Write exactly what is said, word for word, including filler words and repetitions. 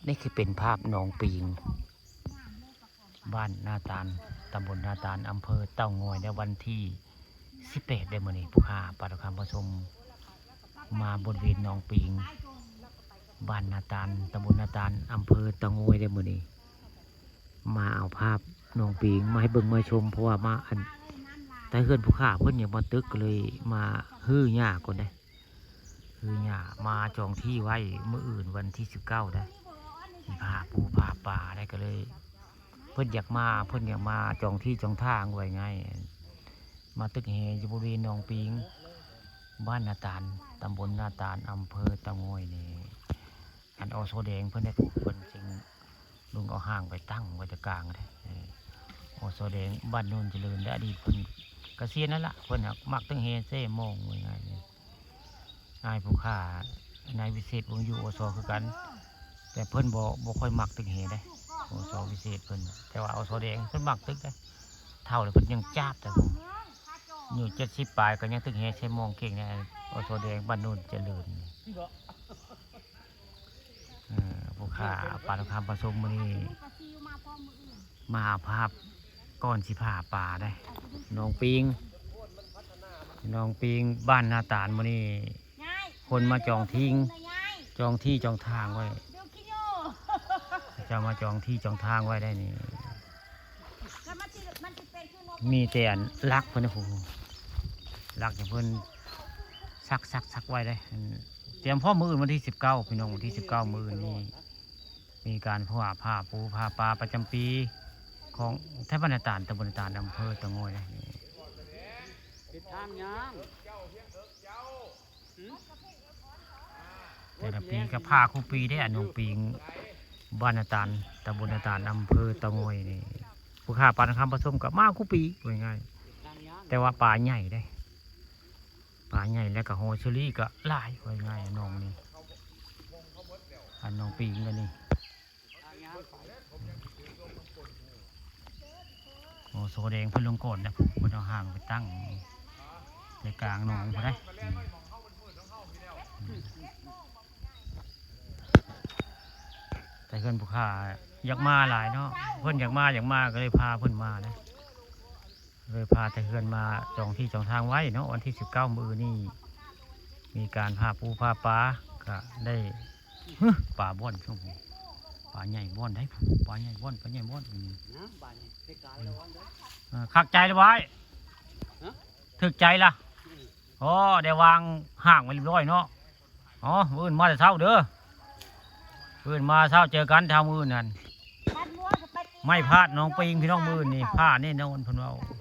นี่คือเป็นภาพหนองปิง บ้านนาตาล ตำบลนาตาล อำเภอเต่างอย ในวันที่สิบแปด เด้อมื้อนี้ ผู้ข้าปาตุคามผสม มาบริเวณหนองปิง บ้านนาตาล ตำบลนาตาล อำเภอเต่างอย เด้อมื้อนี้ มาเอาภาพหนองปิงมาให้เบิ่งมาชม เพราะว่ามาอัน แต่เฮือนผู้ข้าเพิ่นยังบ่ตึก ก็เลยมาฮื้อหญ้าก่อนเด้ ฮื้อหญ้า มาจองที่ไว้มื้ออื่นวันที่สิบเก้าเด้ สิพาปูพาปลาได้ ก็เลย เพิ่นอยากมา เพิ่นอยากมาจองที่จองทางไว้ไง มาตึกแหอยู่บริเวณหนองปิง บ้านนาตาล ตำบลนาตาล อำเภอเต่างอยนี่ อัน อส.แดงเพิ่นได้ปลูก เพิ่นจึงลุงเอาห้างไปตั้งไว้แต่กลางเด้ เออ อส.แดง บ้านโนนเจริญ และอดีตเพิ่นเกษียณแล้วล่ะ เพิ่นหักมักตึกแหเซ่มองไว้ไงนี่ นายผู้ข้า นายวิเศษวงศ์อยู่ อส.คือกัน แต่เพิ่นบ่ บ่ค่อยมักตึกแหเด้ อส.วิเศษเพิ่น แต่ว่า อส.แดงเพิ่นมักตึกเด้ เฒ่าแล้วเพิ่นยังจาบแต่ผม อายุเจ็ดสิบปลายก็ยังตึกแหเซ่มองเก่งนะ อส.แดง บ้านโนนเจริญ เออ ผู้ข้าปาตุคามผสมมื้อนี้ มาหาภาพก่อนสิพาปลาได้ หนองปิง หนองปิง บ้านนาตาล มื้อนี้ คนมาจองทิ้ง จองที่จองทางไว้ เจ้ามาจองที่จองทางไว้ได้นี่ มีแต่อันลักเพิ่นนะ ผู้ลักอย่างเพิ่นซักซักซักไว้ได้ เตรียมพร้อมมื้ออื่นวันที่สิบเก้า พี่น้อง วันที่สิบเก้า มื้ออื่นนี่ มีการพา พาปูพาปลาประจำปี ของไทบ้านนาตาล ตำบลนาตาล อำเภอเต่างอยนะ นี่ เฮ็ดทางย่าง แต่ละปีก็พาคู่ปีได้ อันหนองปิง บ้านนาตาล ตำบลนาตาล อำเภอเต่างอยนี่ ผู้ข้าปาตุคามผสมก็มาคู่ปี ว่าง่าย เฮ็ดทางย่าง แต่ว่าปลาใหญ่ได้ ปลาใหญ่แล้วก็หอยเชอรี่ก็หลาย ว่าง่าย หนองนี่ อันหนองปิงก็นี่ โอ้ โสแดงเพิ่นลงก่อนนะ เพิ่นเอาห้างไปตั้งในกลางหนองพุ้นได้ แต่เฮือนผู้ข้าอยากมาหลายเนาะ เพิ่นอยากมา อยากมาก็เลยพาเพิ่นมานะ เลยพาแต่เฮือนมาจองที่จองทางไว้เนาะ วันที่สิบเก้า มื้อนี้ มีการพาปูพาปลา ก็ได้ หึ ปลาบ่อนช่วงนี้ ปลาใหญ่บ่อนได้ ปลาใหญ่บ่อน ปลาใหญ่บ่อน อืม นะ บาดนี้ไปกลางแล้ววันเด้อ เออ คักใจเลยบาย ฮะ ถึกใจละ อืม อ๋อ ได้วางห้างไว้เรียบร้อยเนาะ อ๋อ มื้ออื่นมาแต่เช้าเด้อ มื้ออื่นมาเช้าเจอกันเช้ามื้ออื่นนั่น ไม่พลาดหนองปิงพี่น้อง มื้ออื่นนี่ พลาดแน่นอนเพิ่นว่า